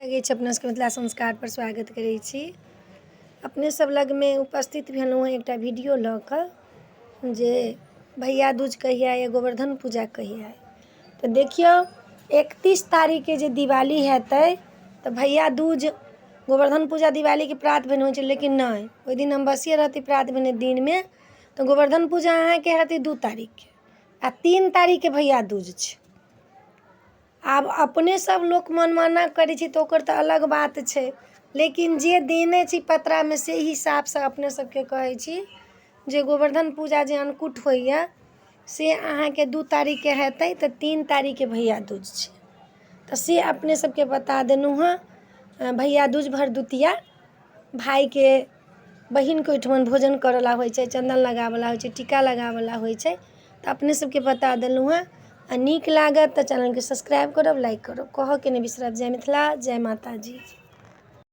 लगै छै अपना सबके मिथिला संस्कारपर स्वागत करै छी। अपने सब लगमे उपस्थित भेलहुँ हँ एकटा वीडियो लऽ कऽ जे भैया दूज कहिया अइ, गोवर्धन पूजा कहिया अइ। तऽ देखियौ, 31 तारीखके जे दिवाली हेतै तऽ भैया दूज गोवर्धन पूजा दिवालीके प्रात भेने होइ छै, लेकिन नहि, ओहि दिन अमावस्ये रहतै प्रात भेने दिनमे। तऽ गोवर्धन पूजा अहाँके हेतै 2 तारीखके आ 3 तारीखके भैया दूज छै। आब अपने सब लोक मनमाना करै छै तऽ ओकर तऽ अलग बात छै, लेकिन जे देने छी पतरामे से हिसाबसँ अपने सबके कहै छी जे गोवर्धन पूजा जे अन्नकूट होइए से अहाँके 2 तारीखके हेतै, तऽ 3 तारीखके भैया दूज छै। तऽ से अपने सबके बता देलहुँ हँ। भैया दूज भरदुतिया भायके बहिनके ओहिठमन भोजन करऽला होइ छै, चन्दन लगाबऽला होइ छै, टीका लगाबऽला होइ छै। तऽ अपने सबके बता देलहुँ हँ। आ नीक लागत तऽ चैनलके सब्सक्राइब करब, लाइक करब, कहऽके नहि बिसरब। जय मिथिला, जय माताजी।